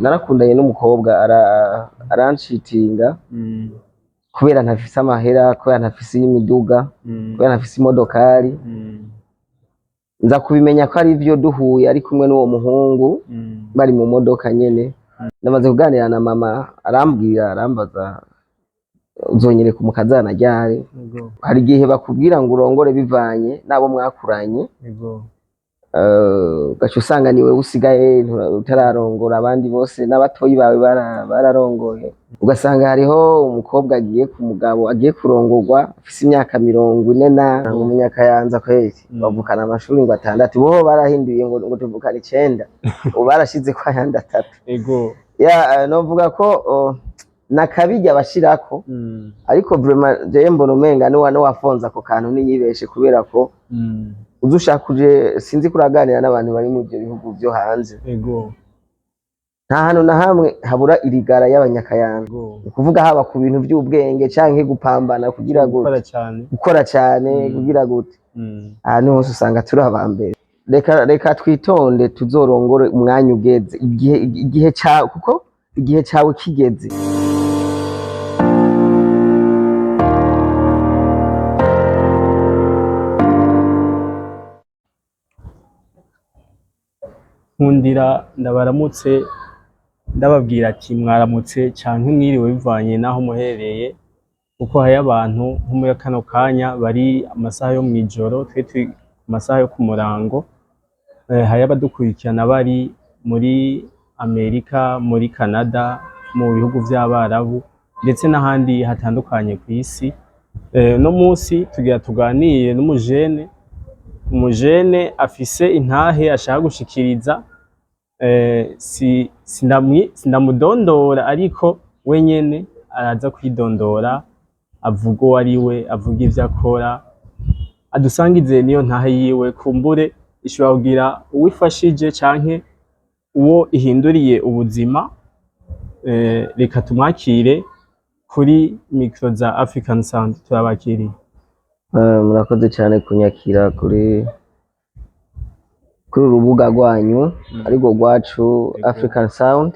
Narakundanye n'umukobwa aranshitinga kubera ntafise amahera, kubera ntafise imiduga, kubera ntafise imodokari. Nza kubimenya ko ari ivyo duhuye ari kumwe n'uwo muhungu bari mu modoka nyene. Namaze kuganira na mama, arambwira, arambaza: "Uzonyereka umukazana ryari?" Hari igihe bakubwira ngo urongore bivanye n'abo mwakuranye, ugaca usanga niwe usigaye utararongora, abandi bose n'abatoyi bawe bararongoye. Ugasanga hariho umukobwa agiye ku mugabo, agiye kurongorwa afise imyaka 40 na ngo umunyakayanza kweri. Bavukana amashuri ngo atandatu, boho barahinduye ngo tuvukana icenda, ubu barashizeko ayandi atatu. Ya, novuga ko nakabirya bashirako, ariko vraiment jewe mbona umenga nuwafonze ako kantu niyibeshe, kubera ko uza ushaka uje, sinzi ko uraganira n'abantu bari mu ivyo bihugu vyo hanze, nta hantu na hamwe habura irigara y'abanyakayanza. Ni ukuvuga haba ku bintu vy'ubwenge canke gupambana kugira gute, gukora cyane, gukora cyane, kugira gute, ahantu hose usanga turi aba mbere. Reka twitonde, tuzorongore umwanya ugeze, igihe cawe, kuko igihe cawe kigeze. Nkundira ndabaramutse, ndababwira ati mwaramutse canke mwiriwe bivanye n'aho muherereye, kuko hariyo abantu nko muri kano kanya bari amasaha yo mw'ijoro, twe turi ku masaha yo ku murango. Hariyo abadukurikirana bari muri Amerika, muri Canada, mu bihugu vy'Abarabu, ndetse n'ahandi hatandukanye kw'isi. Uno munsi tugira tuganire n'umujene, umujene afise intahe ashaka gushikiriza. Sindamudondora, ariko we nyene araza kwidondora, avuga uwo ari we, avuga ivyo akora, adusangize niyo ntahe yiwe. Kumbure ishobora kugira uwifashije canke uwo ihinduriye ubuzima. Reka tumwakire kuri micro za African Sound. Turabakiriye. Murakoze cyane kunyakira kuri uru rubuga rwanyu, ariko rwacu, African Sound.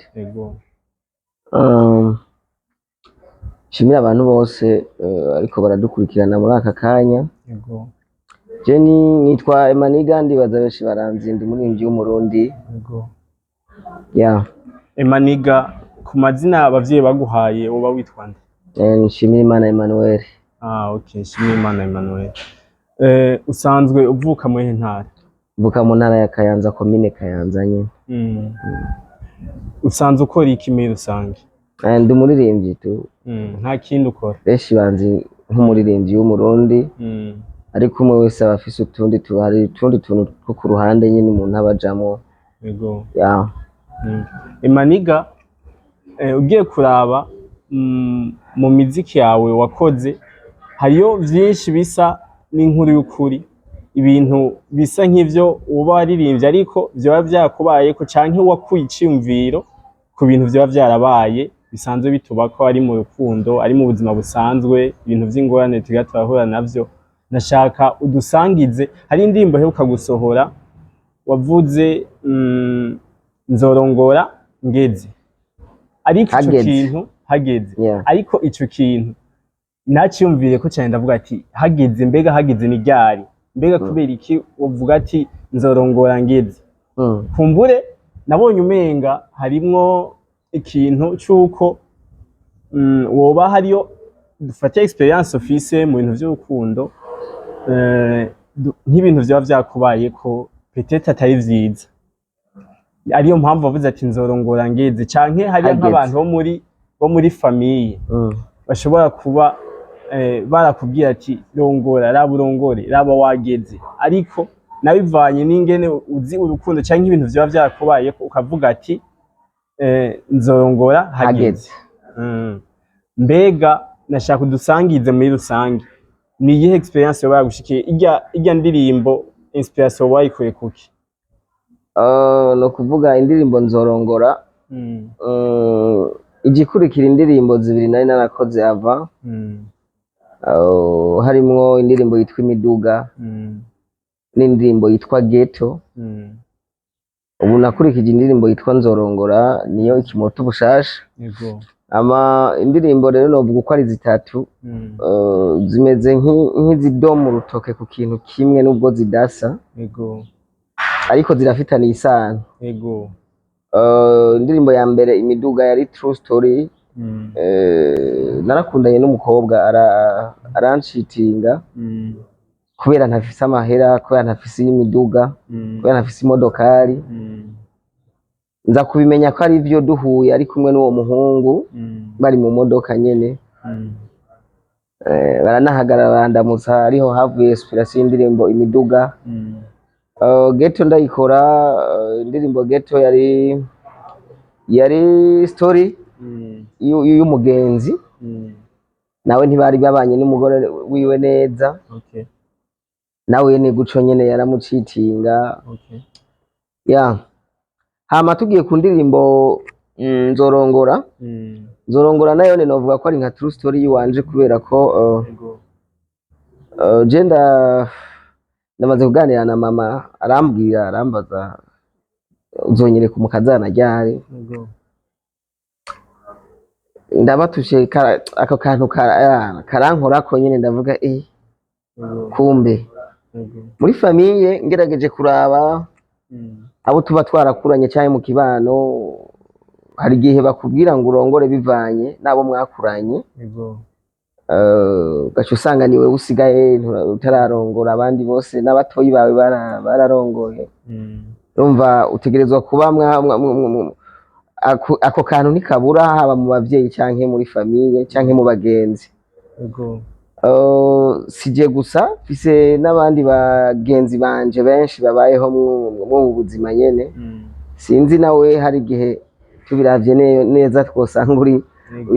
Nshimire abantu bose ariko baradukurikirana muri aka kanya. Je nitwa Emaniga, ndibaza benshi baranzi, ndi umuririmbyi w'Umurundi. Yeah. Emaniga, ku mazina abavyeyi baguhaye woba witwa nde? Nshimire Imana Emmanuel. Ah, okay, Nshimirimana Emmanuel. Usanzwe uvuka muri ntara? Mvuka mu ntara ya Kayanza, komine Kayanza nyene. Usanzwe ukora iki muri rusange? Ndi umuririmbyi tu. Nta kindi ukora? Benshi banzi nk'umuririmbyi w'Umurundi, ariko umwe wese aba afise utundi hari utundi tuntu two ku ruhande nyene umuntu aba ajamwo. Yeah. Emaniga, ugiye kuraba mu miziki yawe wakoze, hariyo vyinshi bisa n'inkuru y'ukuri, ibintu bisa nk'ivyo uba waririmbye ariko vyoba vyakubayeko, canke wakuye iciyumviro ku bintu vyoba vyarabaye bisanzwe bitubako, ari mu rukundo, ari mu buzima busanzwe, ibintu vy'ingorane tugira turahura navyo. Nashaka udusangize, hari indirimbo uheruka gusohora wavuze "Nzorongora ngeze", ariko ico Hageze. kintu hageze, ariko ico kintu naciyumviriye ko cyane, ndavuga ati hageze, mbega hageze ni ryari? Mbega kubera iki uvuga ati "Nzorongora ngeze"? Kumbure nabonye umenga harimwo ikintu c'uko woba hariyo dufate experience ufise mu bintu vy'urukundo, nk'ibintu vyoba vyakubayeko peut-être atari vyiza, ariyo mpamvu wavuze ati "Nzorongora ngeze", canke hariyo Hageze. nk'abantu bo muri famille bashobora kuba barakubwira ati "Rongora, raba urongore, raba wageze", ariko nabivanye n'ingene uzi urukundo canke ibintu vyoba vyakubayeko, ukavuga ati "Nzorongora hageze". Hageze. Mbega nashaka udusangize muri rusange, ni iyihe experience yoba yagushikiye? Irya ndirimbo inspiration wayikuye kuki? No kuvuga indirimbo "Nzorongora", igikurikira indirimbo zibiri nari narakoze ava, harimwo indirimbo yitwa "Imiduga" n'indirimbo yitwa "Ghetto". Ubu nakurikije indirimbo yitwa Nzorongora, niyo ikimoto bushasha. Ama indirimbo rero novuga uko ari zitatu, zimeze nk'izidoma urutoke ku kintu kimwe, nubwo zidasa, ariko zirafitaniye isano. Indirimbo ya mbere, Imiduga, yari true story. Narakundanye n'umukobwa, aranshitinga kubera ntafise amahera, kubera ntafise imiduga, kubera ntafise imodokari. Nza kubimenya ko ari vyo duhuye ari kumwe n'uwo muhungu, bari mu modoka nyene. Baranahagarara, barandamutsa, ariho havuye inspiration y'indirimbo Imiduga. Ghetto ndayikora, indirimbo Ghetto yari story y'umugenzi, nawe ntibari babanye n'umugore wiwe neza. Nawe ni guco nyene yaramucitinga. Ya, hama tugiye ku ndirimbo Nzorongora. Nzorongora nayo novuga ko ari nka true story yiwanje, kubera ko je ndamaze kuganira na mama, arambwira, arambaza: "Uzonyereka umukazana ryari?" Ndabatushe ako kantu karankorako nyene, ndavuga kumbe muri famille ngerageje kuraba abo tuba twarakuranye cyane mu kibano, hari igihe bakubwira ngo urongore bivanye n'abo mwakuranye. Ugaca usanga niwe usigaye utararongora, abandi bose n'abatoyi bawe bararongoye. Urumva utegerezwa kuba ako kantu ntikabura, haba mu bavyeyi canke muri famille canke mu bagenzi. Sije gusa, mfise n'abandi bagenzi banje benshi babayeho mu buzima nyene. Sinzi nawe, hari igihe tubiravye neza twosanga uri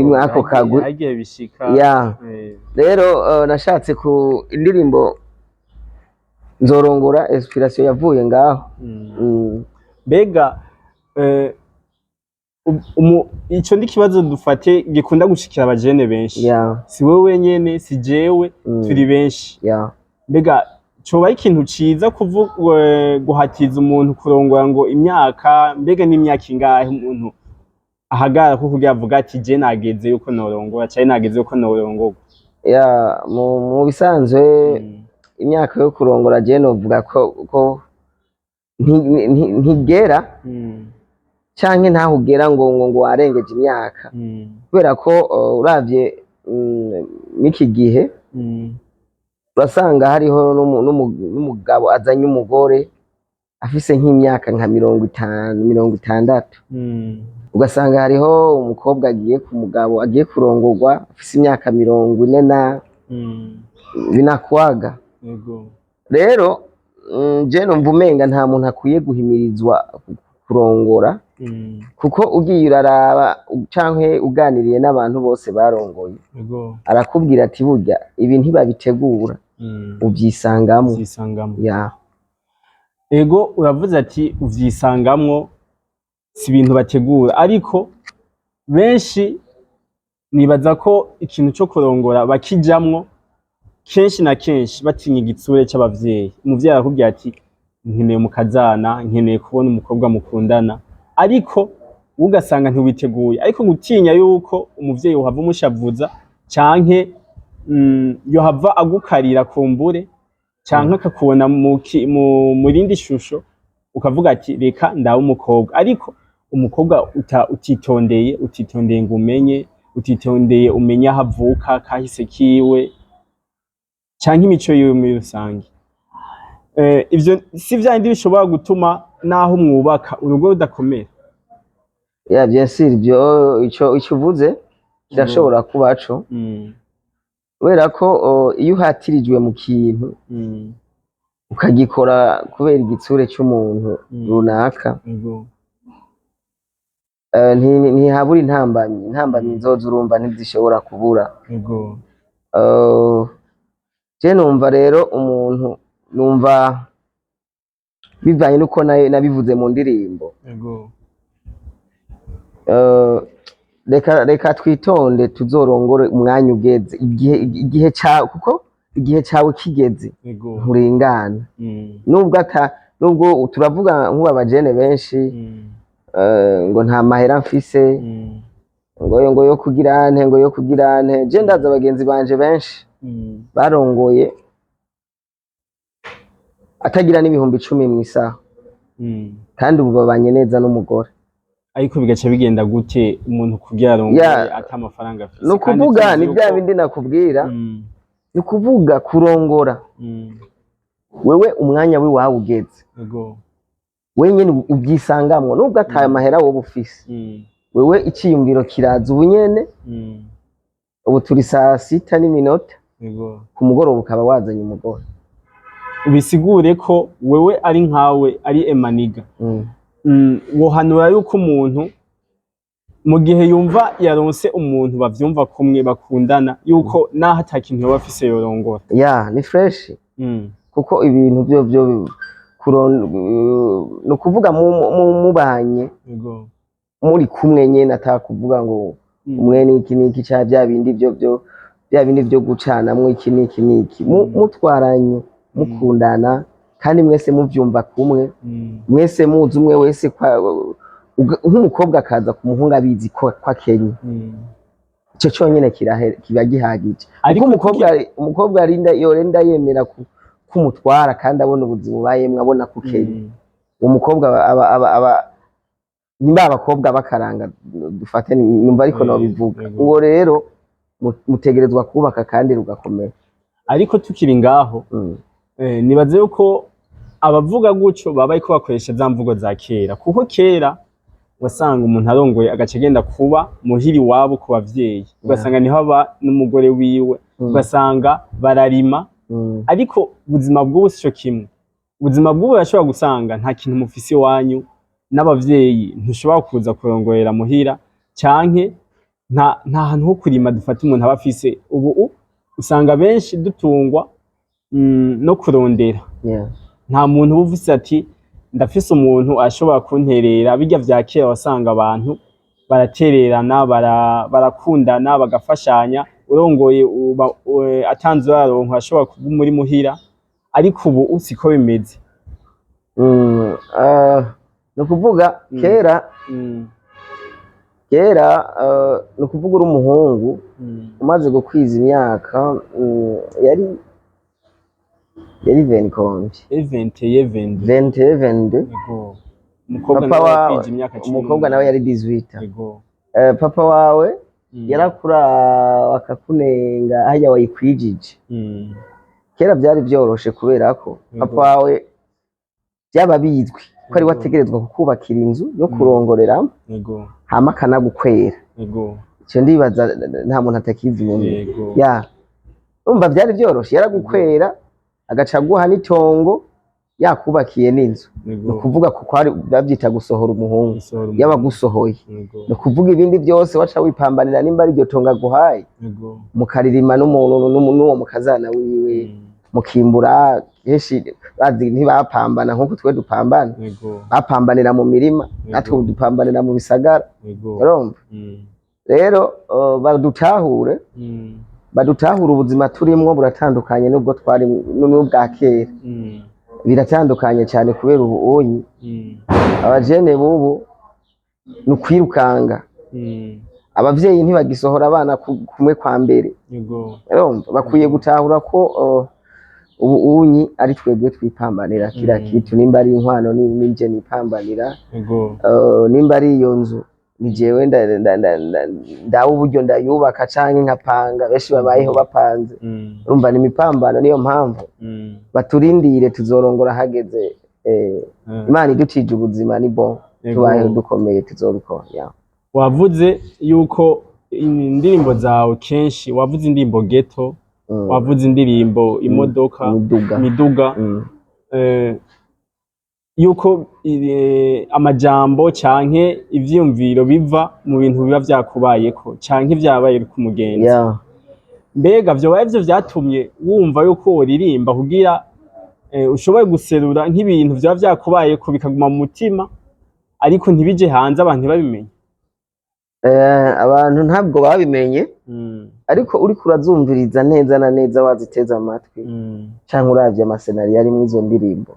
mwako kagwi. Hagiye bishika. Ya. Rero nashatse ku indirimbo Nzorongora, inspiration yavuye ngaho. Mbega ico ndi kibazo dufate gikunda gushikira abajene benshi. Si wowe wenyene, si jewe, turi benshi. Mbega coba ari ikintu ciza guhatiza umuntu kurongora ngo imyaka, mbega n'imyaka ingahe umuntu ahagarara ko kugira avuga ati: "Je nageze yuko norongora", canke "nageze yuko norongorwa"? Ya, mu bisanzwe, imyaka yo kurongora je novuga ko ntigera canke ntaho ugera ngo warengeje imyaka, kubera ko uravye n'iki gihe, urasanga hariho n'umugabo azanye umugore afise nk'imyaka nka 50, 60. Ugasanga hariho umukobwa agiye ku mugabo, agiye kurongorwa afise imyaka 40 na binakwaga. Rero je numva umenga nta muntu akwiye guhimirizwa kurongora, kuko ugiye uraraba canke uganiriye n'abantu bose barongoye, arakubwira ati: "Burya ibi ntibabitegura, uvyisangamo." Uvyisangamo. Ya. Ego, uravuze ati uvyisangamwo, si ibintu bategura, ariko benshi nibaza ko ikintu co kurongora bakijamwo kenshi na kenshi batinya igitsure c'abavyeyi. Umuvyeyi arakubwira ati: "Nkeneye umukazana, nkeneye kubona umukobwa mukundana", ariko wowe ugasanga ntiwiteguye, ariko gutinya yuko umuvyeyi yohava umushavuza canke yohava agukarira kumbure, canke akakubona mu rindi shusho, ukavuga ati: "Reka ndabe umukobwa." Ariko umukobwa utitondeye ngo umenye, utitondeye umenye aho avuka, kahise kiwe canke imico yiwe muri rusange, ivyo si vyabindi bishobora gutuma naho mwubaka urugo rudakomera? Ya, bien sûr, ibyo ico uvuze kirashobora kubaco, kubera ko iyo uhatirijwe mu kintu, ukagikora kubera igitsure c'umuntu runaka, ntihabura intambamyi. Intambamyi zozo urumva ntizishobora kubura. Je numva rero umuntu, numva bivanye nuko nabivuze mu ndirimbo, reka twitonde, tuzorongore umwanya ugeze, igihe cawe, kuko igihe cawe kigeze nturengana. Nubwo ata Nubwo turavuga nk'ubu abajene benshi, ngo nta mahera mfise, ngo yo kugira nte, ngo yo kugira nte. Je ndazi abagenzi banje benshi barongoye atagira n'10,000 mw'isaha, kandi ubu babanye neza n'umugore. Ariko bigaca bigenda gute umuntu kugira arongore ata amafaranga afise? Ni Kandi ukuvuga tuzi ni bya yuko bindi nakubwira, ni ukuvuga kurongora, wewe umwanya w'iwawe ugeze, wenyene ubyisangamwo, nubwo atayo mahera wowe ufise, wewe iciyumviro kiraza ubu nyene. Ubu turi saa 6 n'iminota, ku mugoroba ukaba wazanye umugore. Bisigure ko wewe ari nkawe, ari Emaniga, wohanura yuko umuntu mu gihe yumva yaronse umuntu bavyumva kumwe, bakundana, yuko naho ata kintu yoba afise yorongora? Ya, ni fresh, kuko ibintu byo ni ukuvuga mubanye, muri kumwe nyene, atakuvuga ngo umwe niki niki ca bya bindi byo bya bindi byo gucanamwo iki niki niki. Mutwaranye, mukundana, kandi mwese muvyumva kumwe, mwese muzi umwe wese nk'umukobwa akaza ku muhungu abizi ko akenye, ico conyene kiba gihagije. Ariko Kuko umukobwa arinda yorenda yemera kumutwara kandi abona ubuzima ubayemwo, abona ko ukenye, uwo mukobwa aba nimba abakobwa bakaranga dufate, numva ariko nobivuga. Uwo rero mutegerezwa kubaka kandi rugakomera. Ariko tukiri ngaho, nibaze yuko abavuga gutyo baba bariko bakoresha za mvugo za kera, kuko kera wasanga umuntu arongoye agaca agenda kuba muhira iwabo ku bavyeyi, ugasanga niho aba n'umugore wiwe, ugasanga bararima. Ariko ubuzima bw'ubu sico kimwe. Ubuzima bw'ubu urashobora gusanga nta kintu mufise iwanyu n'abavyeyi, ntushobora kuza kurongorera muhira, canke nta hantu ho kurima dufata umuntu aba afise. Ubu usanga benshi dutungwa no kurondera. Nta muntu uba ufise ati ndafise umuntu ashobora kunterera. Birya vya kera wasanga abantu baratererana, barakundana, bagafashanya. Urongoye uba atanze uraronka, ashobora kuba muri muhira, ariko ubu siko bimeze. Ni ukuvuga kera, kera, ni ukuvuga uri umuhungu umaze gukwiza imyaka, yari 20 combien? 21, 22. 21, 22. Yego, umukobwa Papa nawe wawe, yakwije imyaka cumi umukobwa nawe n'umunani. yari 18. Papa wawe yarakura bakakunenga hajya wayikwijije. Kera byari byoroshe kubera ko papa wawe byaba bizwi ko ari we ategerezwa kukubakira inzu yo kurongoreramo, hama akanagukwera. Icyo ndibaza nta muntu atakizi mu ya urumva byari byoroshe, yaragukwera agaca aguha n'itongo, yakubakiye n'inzu. Ni ukuvuga ko kwari babyita gusohora umuhungu. Gusohora umuntu. Yaba agusohoye, ni ukuvuga ibindi byose waca wipambanira, nimba ari iryo tongo aguhaye, mukaririma n'umuntu n'uwo mukazana wiwe, mukimbura. Kenshi bazi ntibapambana nk'uko twe dupambana, bapambanira mu mirima, natwe ubu dupambanira mu bisagara. Urumva rero, badutahure, badutahure, ubuzima turimwo buratandukanye n'ubwo twari n'ubwa kera. Biratandukanye cyane kubera ubu unyi abajene bubu ni ukwirukanga. Abavyeyi ntibagisohora abana kumwe kwa mbere. Urumva bakwiye gutahura ko ubu unyi ari twebwe twipambanira kila kitu. Nimba ari inkwano, nije nipambanira. Nimba ari iyo nzu, ni jewe ndawa uburyo ndayubaka canke nkapanga. Benshi babayeho bapanze. Urumva ni imipambano, niyo mpamvu baturindire, tuzorongora hageze, Imana idutije ubuzima, ni bon. Tubayeho dukomeye, tuzobikora, yeah. Wavuze yuko indirimbo zawe kenshi, wavuze indirimbo ghetto, wavuze indirimbo imodoka, Imiduga. Imiduga. Yuko amajambo canke ivyiyumviro biva mu bintu biba vyakubayeko canke vyabaye ku mugenzi. Mbega vyoba ivyo vyatumye wumva yuko woririmba kugira ushobore guserura nk'ibintu vyoba vyakubayeko bikaguma mu mutima ariko ntibije hanze, abantu ntibabimenye? Abantu ntabwo babimenye, ariko uriko urazumviriza neza na neza, waziteze amatwi, canke uravye amascénario arimwo izo ndirimbo,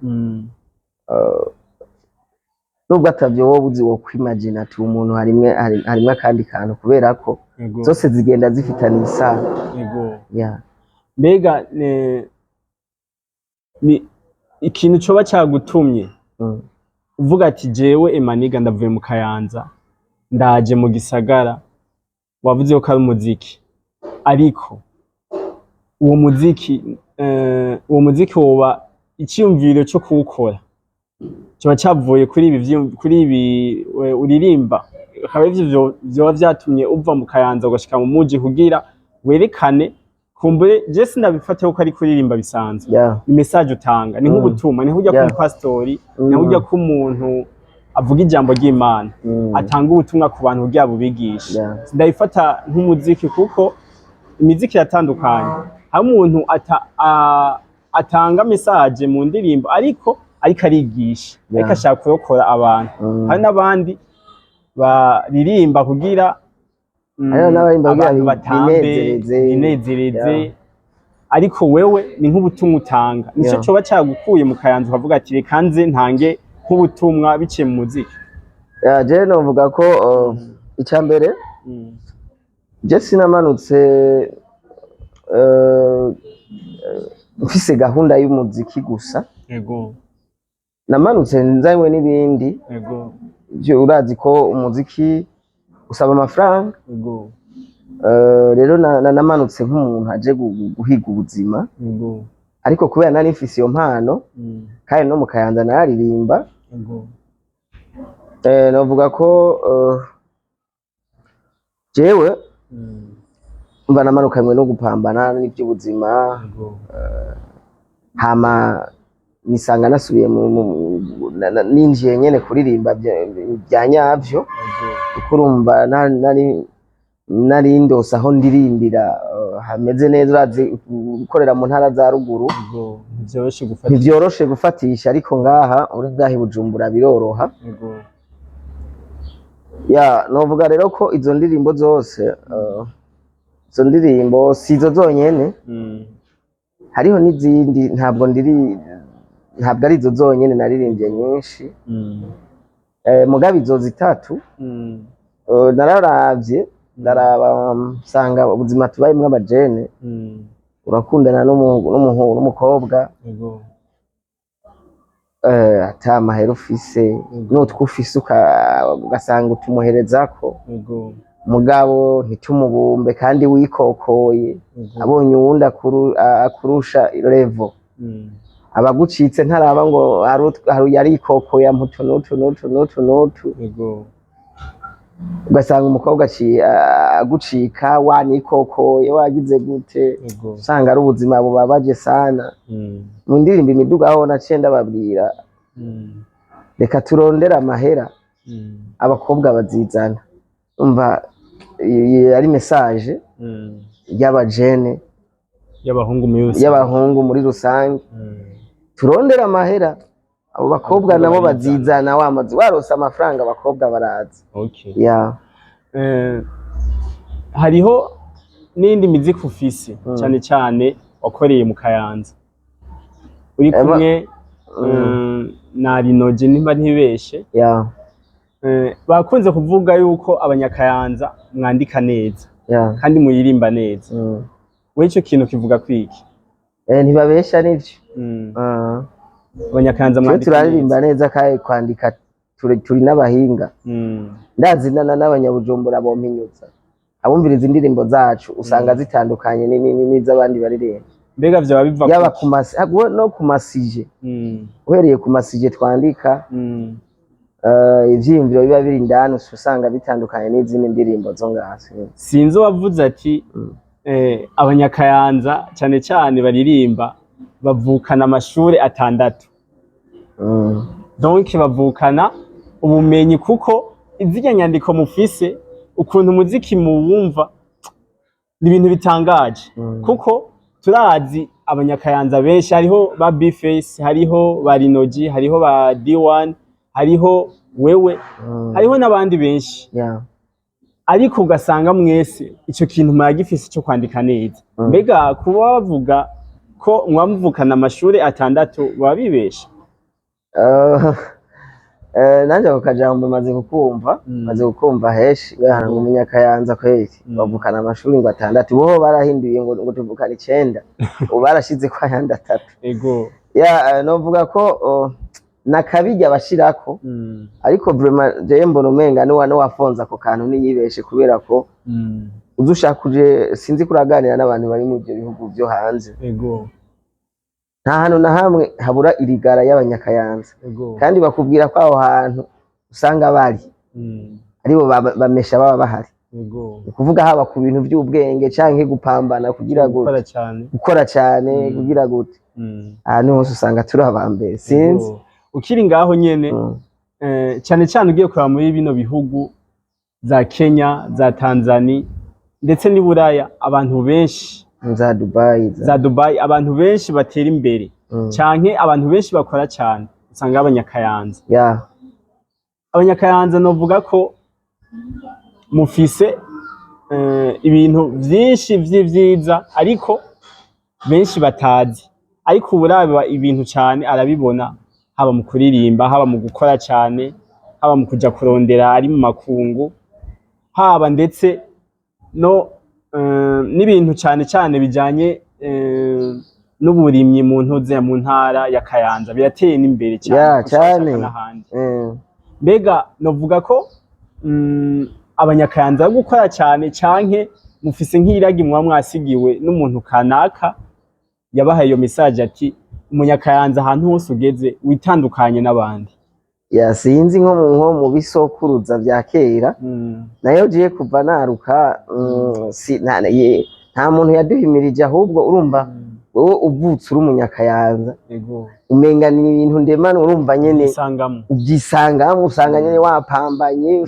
Nubwo atavyo wowe uzi, wo kwimagina ati umuntu harimwe akandi kantu, kubera ko zose zigenda zifitanye isano. Yeah. Mbega ni ikintu coba cagutumye uvuga ati jewe Emaniga ndavuye mu Kayanza ndaje mu gisagara? Wavuze ko ari umuziki, ariko uwo muziki woba iciyumviro co kuwukora kiba cavuye kuri ibi uririmba, akaba ivyo vyoba vyatumye uva mu Kayanza ugashika mu muji kugira werekane? Kumbure je sinabifate ko ari kuririmba bisanzwe, ni message utanga, ni nk'ubutumwa, ni nk'ujya k'umupasitori, ni nk'ujya k'umuntu avuga ijambo ry'Imana, atanga ubutumwa ku bantu kugira bubigishe. Ndabifata nk'umuziki kuko imiziki iratandukanye. Hari umuntu atanga message mu ndirimbo ariko arigisha, ariko ashaka kurokora abantu. Hari n'abandi baririmba kugira Hariho n'abaririmba kugira abantu batambe, binezereze. binezereze. Ariko wewe ni nk'ubutumwa utanga, nico coba cagukuye mu Kayanza ukavuga ati reka nze ntange nk'ubutumwa biciye mu muziki? Yeah, je novuga ko icya mbere, je sinamanutse mfise gahunda y'umuziki gusa. Namanutse nzanywe n'ibindi. Ivyo urazi ko umuziki usaba amafaranga. Rero namanutse nk'umuntu aje guhiga ubuzima, ariko kubera nari mfise iyo mpano kandi no mu Kayanza nararirimba. Novuga ko jewe mba namanukanywe no gupambana n'ivy'ubuzima, hama nisanga nasubiye ninjiye nyene kuririmba vya nyavyo, kuko urumva nari ndose aho ndirimbira hameze neza. Urazi gukorera mu ntara za ruguru Ntivyoroshe gufata. Ntivyoroshe gufatisha, ariko ngaha uri ngaha i Bujumbura biroroha. Ya, novuga rero ko izo ndirimbo zose, izo ndirimbo si izo zonyene, hariho n'izindi. Ntabwo ari izo zonyene, naririmbye nyinshi. Mugabo izo zitatu, nararavye, ndaraba nsanga ubuzima tubayemwo abajene, urakundana n'umukobwa, ata mahera ufise, n'utwo ufise ugasanga utumuherezako, mugabo ntitumubumbe kandi wikokoye. Abonye uwundi akurusha level, abagucitse, ntaraba ngo hari yarikokoye ampa n'utu n'utu n'utu n'utu. Ugasanga umukobwa agucika wanikokoye, wagize gute. Usanga ari ubuzima bubabaje sana. Mu ndirimbo Imiduga aho naciye ndababwira, reka turondere amahera, abakobwa bazizana. Umva, iyi ari message y'abajene, y'abahungu muri rusange. Y'abahungu muri rusange. Turondere amahera, abo bakobwa Abakobwa nabo barizana. Bazizana wamaze warose amafaranga, abakobwa baraza. Ya. Hariho n'indi miziki ufise, cyane cyane wakoreye mu Kayanza uri kumwe na Rinoge, nimba ntibeshe. Ya. Bakunze kuvuga yuko abanyakayanza mwandika neza kandi muririmba neza. We ico kintu kivuga kwiki? Ntibabesha, nivyo. Abanyakayanza Twe mwandika turaririmba neza. neza kandi kwandika turi n'abahinga. Ndazi n'abanyabujumbura bompinyuza, abumviriza indirimbo zacu usanga zitandukanye n'iz'abandi baririmba. Mbega vyoba biva Yaba kuki? ku masi no ku masije, uhereye ku masije twandika, ivyiyumviro biba biri indani usanga bitandukanye n'izindi ndirimbo zo ngaha. Sinzi uwavuze ati abanyakayanza cyane cyane baririmba bavukana amashuri atandatu. Donc bavukana ubumenyi, kuko izirya nyandiko mufise, ukuntu umuziki muwumva, ni ibintu bitangaje. Kuko turazi abanyakayanza benshi, hariho ba Bface, hariho ba Rinogi, hariho ba D1, hariho wewe, hariho n'abandi benshi, ariko ugasanga mwese ico kintu muragifise cyo kwandika neza. Mbega kuba bavuga ko mwamuvukana amashuri atandatu baba bibesha? Nanje ako kajambo maze kukumva, maze kukumva henshi ngo umunyakayanza kweri bavukana amashuri ngo atandatu, boho barahinduye ngo tuvukana icenda, ubu barashizeko ayandi atatu. Ya, novuga ko nakabirya bashirako, ariko vraiment jewe mbona umenga nuwafonze ako kantu niyibeshe, kubera ko uza ushaka uje, sinzi ko uraganira n'abantu bari mu ivyo bihugu vyo hanze, nta hantu na hamwe habura irigara y'abanyakayanza, kandi bakubwira ko aho hantu usanga bari aribo bamesha baba bahari. Ni ukuvuga haba ku bintu vy'ubwenge canke gupambana kugira gute, gukora cyane, gukora cyane, kugira gute, ahantu hose usanga turi aba mbere, sinzi. Ego. Ukiri ngaho nyene, cyane cyane ugiye kuraba muri bino bihugu za Kenya, za Tanzania ndetse n'i Buraya, abantu benshi za Dubai, za Dubai, abantu benshi batera imbere canke abantu benshi bakora cyane usanga abanyakayanza. Abanyakayanza novuga ko mufise ibintu vyinshi vy'ivyiza, ariko benshi batazi, ariko uburaba ibintu cane arabibona, haba mu kuririmba, haba mu gukora cane, haba mu kuja kurondera ari mu makungu, haba ndetse no n'ibintu cane cane bijanye n'uburimyi mu ntuze mu ntara ya Kayanza birateye n'imbere cane kurusha Cane. n'ahandi. Mbega novuga ko abanyakayanza bo gukora cyane, canke mufise nk'iragi muba mwasigiwe n'umuntu kanaka yabahaye iyo message ati umunyakayanza ahantu hose ugeze witandukanye n'abandi? Ya, sinzi, nko mu bisokuruza vya kera, nayo jiye kuva naruka, si, nta muntu yaduhimirije, ahubwo urumva wowe uvutse uri umunyakayanza, umenga ni ibintu ndemano, urumva nyene isangamo ubyisangamo, usanga nyene wapambanye,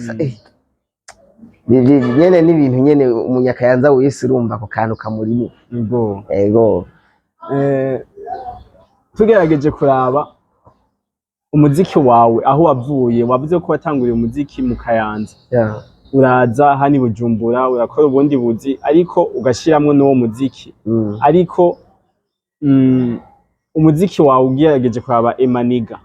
nyene n'ibintu nyene umunyakayanza wese urumva ako kantu kamurimo. Ego. Tugerageje kuraba umuziki wawe aho wavuye, wavuze ko watanguriye umuziki mu Kayanza, uraza hano i Bujumbura urakora ubundi buzi, ariko ugashiramwo n'uwo muziki, ariko umuziki wawe ugerageje kuraba Emaniga,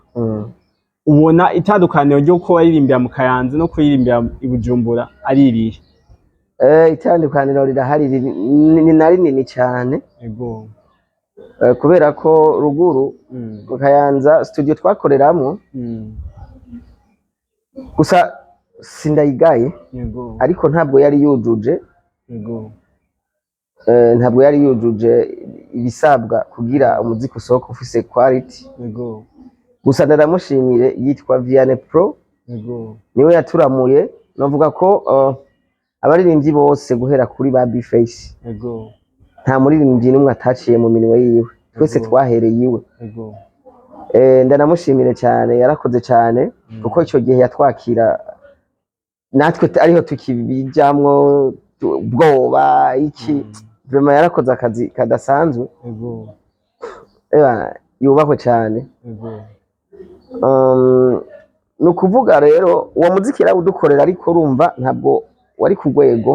ubona itandukaniro ryo ko waririmbira mu Kayanza no kuririmbira i Bujumbura ari irihe? Itandukaniro rirahari, ni na rinini cane. Kubera ko ruguru mu Kayanza studio twakoreramwo, gusa sindayigaye, ariko ntabwo yari yujuje, ntabwo yari yujuje ibisabwa kugira umuziki usohoke ufise quality. Gusa ndaramushimire, yitwa Vianney Pro, niwe yaturamuye. Novuga ko abaririmbyi bose guhera kuri ba B-Face, nta muririmbyi n'umwe ataciye mu minwe yiwe, twese twahereye iwe. Ndanamushimire cyane, yarakoze cyane, kuko icyo gihe yatwakira natwe ariho tukibijamwo ubwoba iki. Vraiment yarakoze akazi kadasanzwe. Eba, yubahwe cyane. Ni ukuvuga rero uwo muziki yarawudukorera, ariko urumva ntabwo wari ku rwego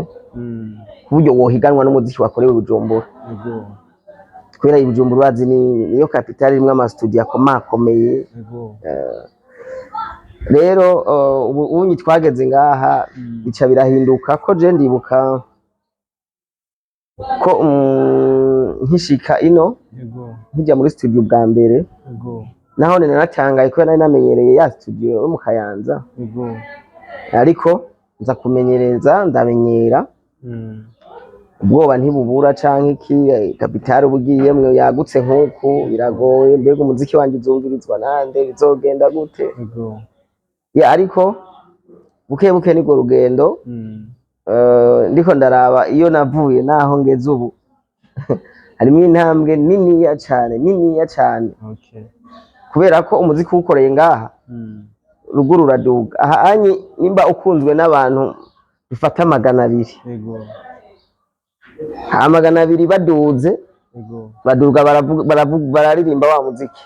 ku buryo wohiganwa n'umuziki wakorewe i Bujumbura, kubera i Bujumbura urazi niyo capitale irimwo amastudio akomakomeye. Rero ubu unyi twageze ngaha, bica birahinduka, ko je ndibuka ko nkishika ino, nkijya muri studio bwa mbere, naho nanatangaye kubera nari namenyereye ya studio yo mu Kayanza, ariko nza kumenyereza, ndamenyera, ubwoba ntibubura canke iki, capitale uba ugiyemwo yagutse nk'uku biragoye, mbega umuziki wanje uzumvirizwa nande, bizogenda gute? Ya, ariko buke buke nirwo rugendo. Ndiko ndaraba iyo navuye naho ngeze ubu, harimo intambwe niniya cane, niniya cane, kubera ko umuziki uwukoreye ngaha, ruguru uraduga. Aha anyi nimba ukunzwe n'abantu bifata 200, 200 baduze, baduga baravuga bararirimba wa muziki,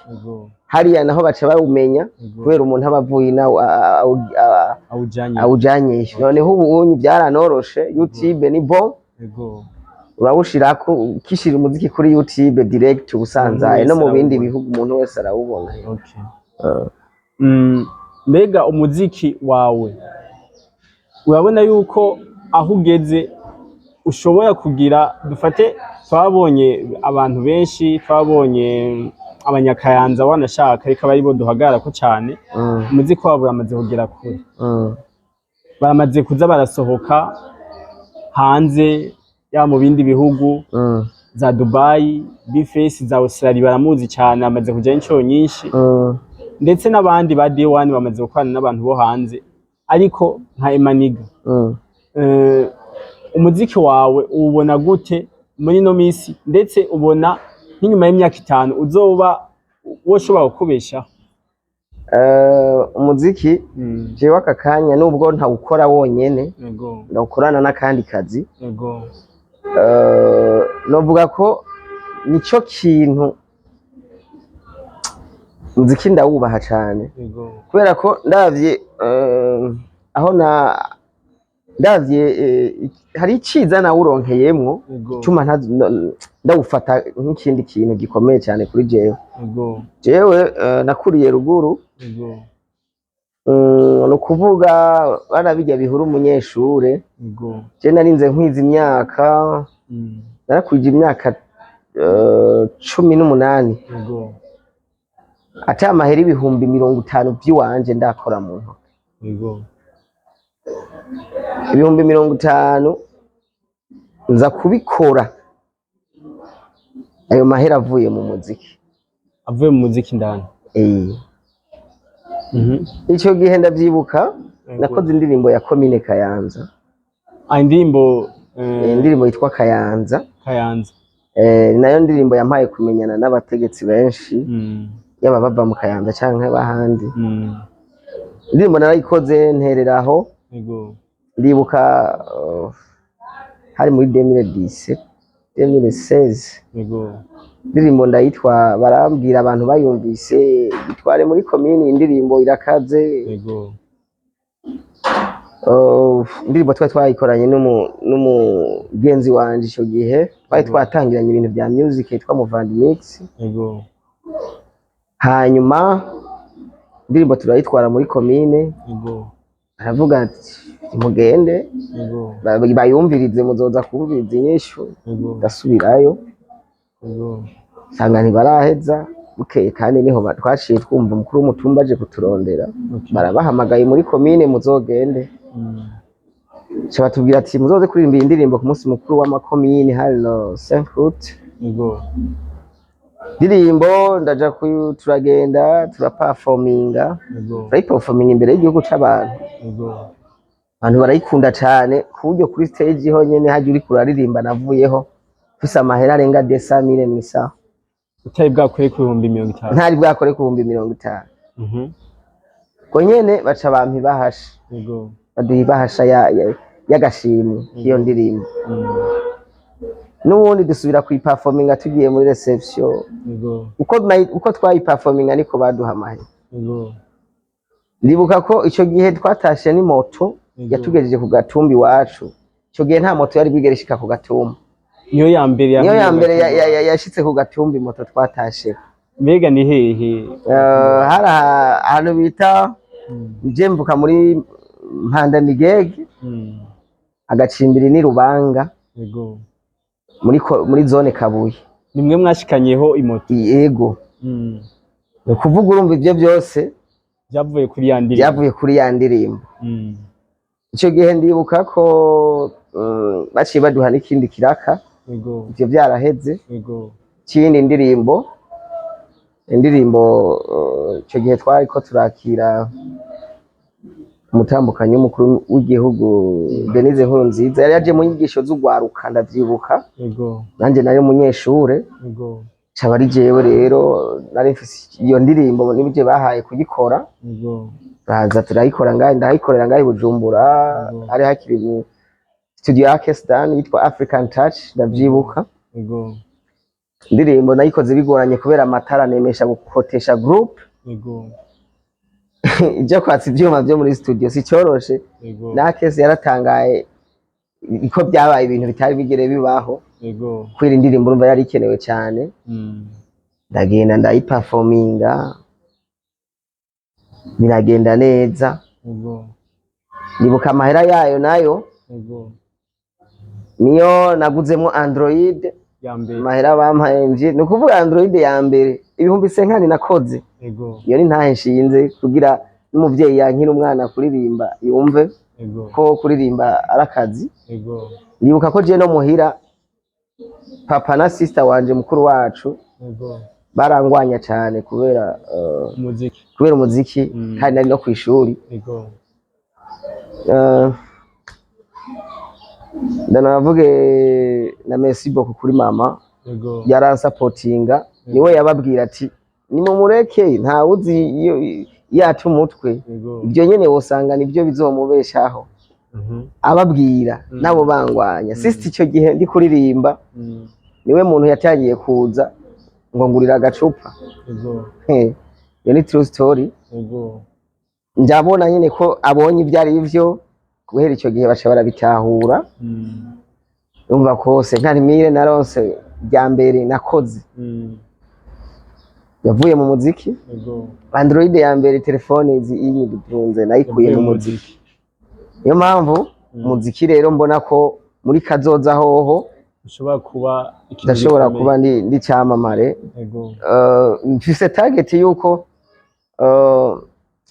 hariya naho baca bawumenya, kubera umuntu aba avuye nawe awujanye awujanyeyo. Noneho ubu unyi byaranoroshe, YouTube ni bon, urawushirako, ukishira umuziki kuri YouTube direct, ubusanzaye no mu Umuntu wese bindi arawubona. bihugu umuntu wese arawubona. Mbega umuziki wawe, urabona yuko aho ugeze ushobora kugira, dufate twabonye abantu benshi, twabonye abanyakayanza, wanashaka reka bari bo duhagararako cane. Umuziki wabo uramaze kugera kure, baramaze kuza barasohoka hanze, yaba mu bindi bihugu, za Dubai, B-Face za Australia baramuzi cyane, amaze kujayo inshuro nyinshi, ndetse n'abandi ba D1 bamaze gukorana n'abantu bo hanze. Ariko nka Emaniga, umuziki wawe uwubona gute muri ino misi, ndetse ubona nk'inyuma y'imyaka 5 uzoba woshobora kukubeshaho? Umuziki jewe aka kanya, nubwo ntawukora wonyene, ndawukorana n'akandi kazi, novuga ko nico kintu, umuziki ndawubaha cane, kubera ko ndavye aho na ndavye hari iciza nawuronkeyemwo gituma ndawufata nk'ikindi kintu gikomeye cyane kuri jewe. Jewe nakuriye ruguru. Ni ukuvuga barabijya bihura umunyeshure. Je narinze nkwiza imyaka, narakwije imyaka 18 ata amahera 50,000 vy'iwanje ndakora mu ntoke. 50,000 nza kubikora ayo mahera avuye mu muziki. Avuye mu muziki indani. Ico gihe ndavyibuka, nakoze indirimbo ya komine Kayanza. Ah, indirimbo Indirimbo yitwa Kayanza. Kayanza. Nayo ndirimbo yampaye kumenyana n'abategetsi benshi, yaba bava mu Kayanza canke abahandi. Indirimbo narayikoze ntereraho. Ndibuka hari muri 2017, 2016. Indirimbo ndayitwa, barambwira abantu bayumvise: "Itware muri komini, indirimbo irakaze." Indirimbo twari twayikoranye n'umugenzi wanje, ico gihe twari twatangiranye ibintu bya music, yitwa Muvandi Mix. Hanyuma indirimbo turayitwara muri komine, aravuga ati: "Mugende bayumvirize, muzoza kumviriza inyishu." Ndasubirayo, nsanga ntibaraheza. Bukeye kandi niho twaciye twumva umukuru w'umutumba aje kuturondera, barabahamagaye muri komine, muzogende. Ca batubwira ati: "Muzoze kuririmba iyi ndirimbo ku munsi mukuru w'amakomine", hari le 5 août. Ndirimbo ndaja turagenda turaperforminga, turayiperforminga imbere y'igihugu c'abantu. Abantu barayikunda cane, ku buryo kuri stage honyene hajya uriko uraririmba navuyeho mfise amahera arenga 200,000 mw'isaha. Utari bwakore ku 50,000? Ntari bwakore ku 50,000. Ubwo nyene baca bampa ibahasha, baduha ibahasha y'agashimwe k'iyo ndirimbo. N'ubundi dusubira kuyiperforminga tugiye muri reception. Uko twayiperforminga niko baduha amahera. Ndibuka ko ico gihe twatashe n'imoto yatugejeje ku gatumba iwacu. Ico gihe nta moto yari bwigere ishika ku gatumba. Niyo ya mbere? Niyo ya mbere yashitse ku gatumba, imoto twatashe. Mbega ni hehe? Hari ahantu bita, nje mvuka muri Mpandamigege, agacimbiri ni Rubanga, muri zone Kabuye. Nimwe mwashikanyeho imoto? Yego. Ni ukuvuga urumva ivyo byose byavuye kuri ya ndirimbo. Byavuye kuri ya ndirimbo. Ico gihe ndibuka ko baciye baduha n'ikindi kiraka, ivyo byaraheze, c'iyindi ndirimbo. Indirimbo ico gihe twariko turakira umutambukanyi w'umukuru w'igihugu Denise Nkurunziza, yari yaje mu nyigisho z'ugwaruka, ndavyibuka. Nanje nari umunyeshure. Caba ari jewe rero nari mfise iyo ndirimbo, nibyo bahaye kuyikora. Turaza turayikora ngahe, ndayikorera ngahe i Bujumbura. Hari hakiri mu studio ya Kestan yitwa African Touch, ndavyibuka. Indirimbo nayikoze bigoranye kubera amatara, nemesha gukotesha group ijya kwatsa ivyuma vyo muri studio, si cyoroshe. Na Kesi yaratangaye ko byabaye ibintu bitari bigere bibaho, kubera indirimbo urumva yari ikenewe cyane. Ndagenda ndayiperforminga. Biragenda neza. Ndibuka amahera yayo nayo niyo naguzemwo Android. Ya mbere. Amahera bampaye mvye, ni ukuvuga Android ya mbere, 50,000 nakoze. Iyo ni ntahe nshinze kugira n'umuvyeyi yankira umwana kuririmba yumve ko kuririmba ari akazi. Ndibuka ko je no muhira, papa na sister wanje mukuru wacu barangwanya cane kubera Umuziki. kubera umuziki, kandi nari no kw'ishuri. Ndanavuge na merci beaucoup kuri mama. Yaransapotinga, niwe yababwira ati nimumureke, ntawuzi iyo yata umutwe, ibyo nyene wosanga nibyo bizomubeshaho. Ababwira nabo bangwanya. Sister icyo gihe ndi kuririmba, niwe muntu yatangiye kuza ngo ngurira agacupa. Iyo ni true story. Ndabona nyene ko abonye ibyo ari byo. Guhera icyo gihe baca barabitahura. Umva kose 50 000 naronse rya mbere nakoze yavuye mu muziki. Android ya mbere, telefone izi iyi dutunze, nayikuye Yavuye mu mu muziki. Niyo mpamvu umuziki rero mbona ko muri kazoza hoho ushobora kuba ikintu ndashobora gikomeye. kuba ndi cyamamare. Mfise target yuko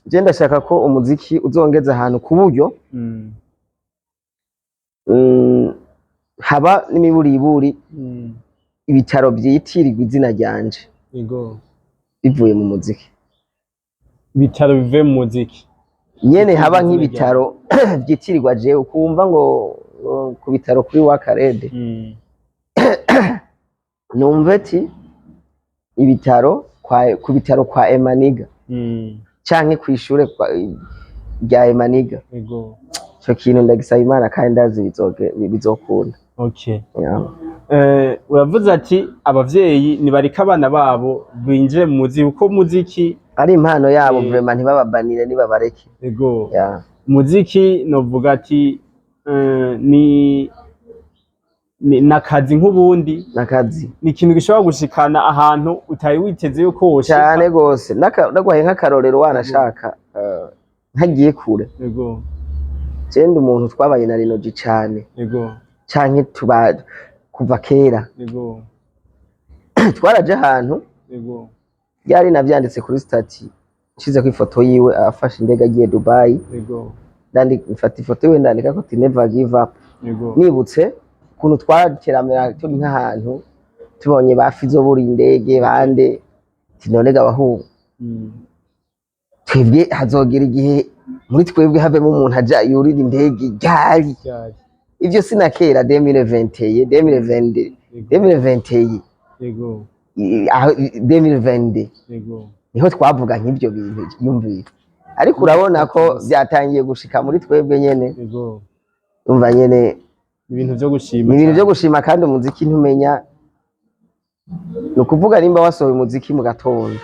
je ndashaka ko umuziki uzongeza ahantu ku buryo haba n'imiburiburi ibitaro vyitirirwa izina ryanje bivuye mu muziki. Ibitaro bivuye mu muziki. Nyene haba Izina. nk'ibitaro vyitirirwa jewe, ukumva ngo ku bitaro kuri Wakarede, numve ati ibitaro kwa, ku bitaro kwa Emaniga canke kw'ishure rya Emaniga. Ico kintu ndagisaba Imana kandi ndazi bizokunda. Yeah. Uravuze ati abavyeyi nibareka abana babo binjire mu muziki, kuko umuziki ari impano yabo. Vraiment ntibababanire, nibabareke. Yeah. Umuziki novuga ati ni nakazi nk'ubundi. Nakazi. Ni ikintu gishobora gushikana ahantu utari witeze yuko woshika. Cyane gose. Naguhaye nk'akarorero wanashaka, ntagiye kure. Je ndi umuntu twabaye na Rinogi cane, canke tuba kuva kera. Twaraje ahantu, byari navyanditse kuri statut, nshizeko ifoto yiwe afashe indege agiye Dubai. Mfata ifoto yiwe ndandika ko ati "Never give up." Nibutse ukuntu twateramira turi nk'ahantu, tubonye ba Fizo buri indege bande, ati none gabahungu, twebwe hazogera igihe muri twebwe havemo umuntu aja yurira indege ryari? Ryari? Ivyo sina kera, 2021, 2022, 2021, aho 2022 niho twavuga nk'ivyo bintu yumvira, ariko urabona ko byatangiye gushika muri twebwe nyene. Umva nyene. Ibintu vyo gushima. Ni ibintu Cyane. vyo gushima. Kandi umuziki ntumenya, ni ukuvuga nimba wasohoye umuziki mu gatondo,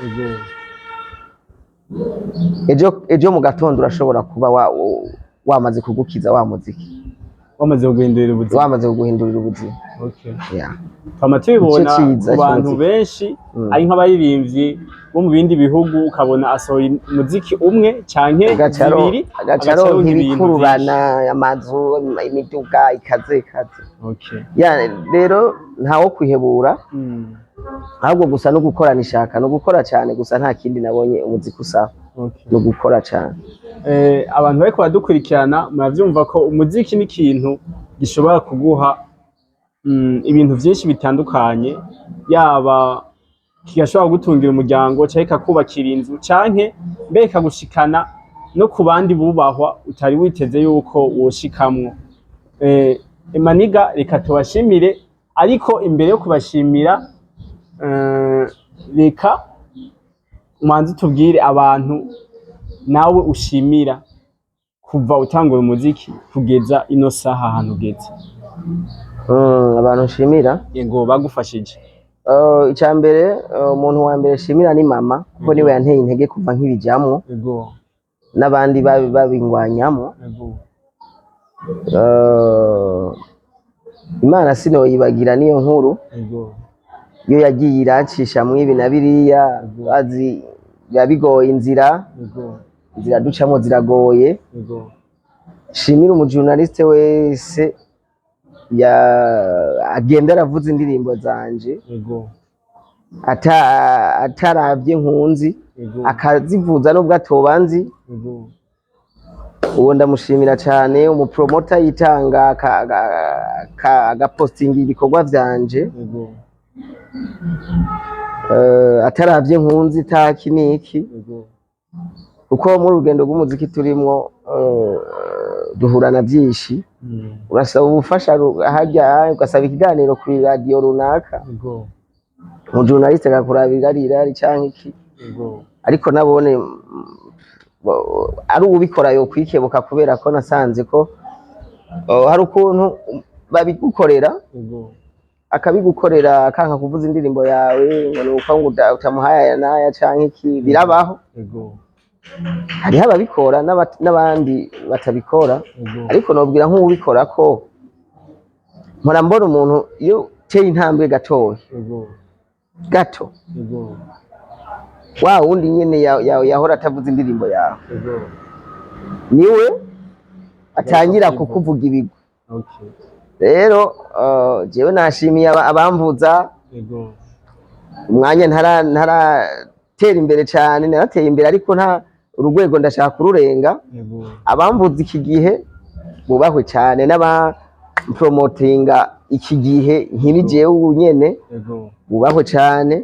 ejo mu gatondo urashobora kuba wamaze kugukiza wa muziki. Wamaze guhindurira ubuzima. Wamaze kuguhindurira ubuzima. Yeah. Twama tubibona Nico ciza ku bantu c'umuziki. benshi, ari nk'abaririmbyi bo mu bindi bihugu, ukabona asohoye umuziki umwe canke zibiri, agaca agaca aronka aronka ibintu ibikururana, amazu, imiduga ikaze ikaze. vyinshi. Ya, rero ntawo kwihebura, ahubwo gusa no gukorana ishaka, no gukora cyane gusa. Nta kindi nabonye umuziki usaba, no gukora cyane. Abantu bariko baradukurikirana muravyumva ko umuziki ni ikintu gishobora kuguha ibintu vyinshi bitandukanye, yaba kigashobora kugutungira umuryango, canke kikakubakira inzu, canke mbere kikagushikana no ku bandi bubahwa utari witeze yuko woshikamwo. Emaniga, reka tubashimire, ariko imbere yo kubashimira, reka umanze utubwire abantu nawe ushimira kuva utangura umuziki kugeza ino saha ahantu ugeze. Abantu nshimira? Yego, bagufashije. Icya mbere, umuntu wa mbere nshimira ni mama, kuko niwe yanteye intege kuva nk'ibijamwo, n'abandi babingwanyamo. Imana sinoyibagira, niyo nkuru, iyo yagiye irancisha ibi na biriya, bazi biba bigoye inzira. Inzira ducamo ziragoye. Shimira umujournaliste wese ya agenda aravuza indirimbo zanje ataravye nkunzi, akazivuza nubwo atobanzi. Uwo ndamushimira cyane. Umupromoter yitanga agapostinga ibikorwa vyanje ataravye nkunzi taki niki, kuko muri urugendo rw'umuziki turimwo duhura na vyinshi. Urasaba ubufasha harya, ugasaba ikiganiro kuri radiyo runaka, umujournaliste akakurabira irari canke iki. Ariko nabone ari uwubikora yokwikebuka, kubera ko nasanze ko hari ukuntu babigukorera, akabigukorera akanka kuvuza indirimbo yawe ngo nuko ngo utamuhaye aya n'aya canke iki. Birabaho. Hariho ababikora n'abandi batabikora. Ariko nobwira nk'uwubikora ko mpora mbona umuntu iyo uteye intambwe gatoya gato, wa wundi nyene yahora atavuza indirimbo yawe, niwe atangira kukuvuga ibigwi. Rero jewe nashimiye abamvuza umwanya ntaratera imbere cyane. Narateye imbere, ariko nta urugwego ndashaka kururenga. Abamvuza iki gihe bubahwe cyane, n'abampromotinga iki gihe nkiri jewe ubu nyene bubahwe cyane.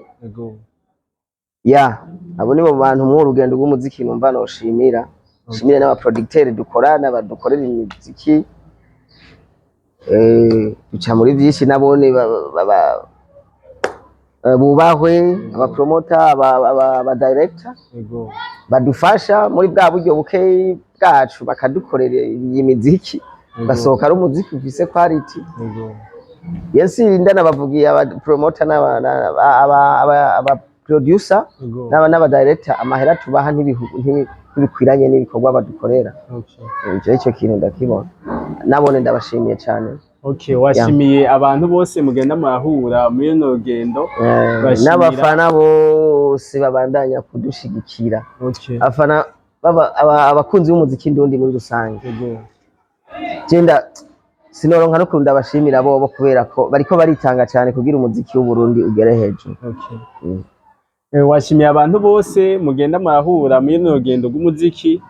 Ya, abo nibo bantu mu rugendo rw'umuziki numva noshimira. Shimire n'abaproducteur dukorana, badukorera imiziki. Duca muri vyinshi, nabone bubahwe, abapromoter, aba director badufasha muri bwa buryo bukeyi bwacu, bakadukorera iyi miziki, basohoka ari umuziki ufise quality. Yes, ndanabavugiye aba promoter n'aba aba producer n'aba director, amahera tubaha ntibikwiranye n'ibikorwa badukorera. Icyo icyo kintu ndakibona, nabone ndabashimiye cyane. Okay, washimiye abantu bose mugenda murahura muri runo rugendo. Bashimira- N'abafana bose babandanya kudushigikira. Abafana abakunzi b'umuziki ndundi muri rusange. Genda sinoronka no kunda bashimira bobo, kubera ko bariko baritanga cyane kugira umuziki w'Uburundi ugere hejuru. Washimiye abantu bose mugenda murahura muri runo rugendo rw'umuziki.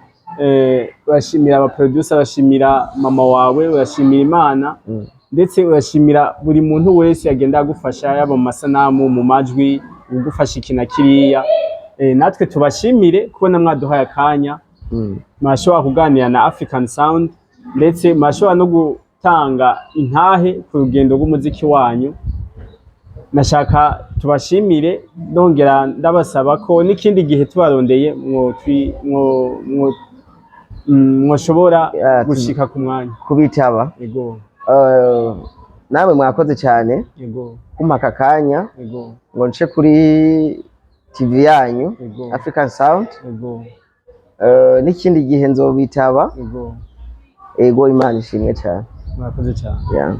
Urashimira aba producer, urashimira mama wawe, urashimira Imana, ndetse urashimira buri muntu wese agenda agufasha, yaba mu masanamu, mu majwi, ugufasha iki na kiriya. Natwe tubashimire kubona mwaduhaye akanya, mwashobora kuganira na African Sound, ndetse mwashobora no gutanga intahe ku rugendo rw'umuziki wanyu. Nashaka tubashimire, nongera ndabasaba ko n'ikindi gihe tubarondeye mwoshobora gushika ku mwanya. Kubitaba. Namwe mwakoze cyane kumpa aka kanya ngo nce kuri TV yanyu African Sound. N'ikindi gihe nzobitaba. Ego, Imana ishimwe cyane. Mwakoze cyane. Yeah.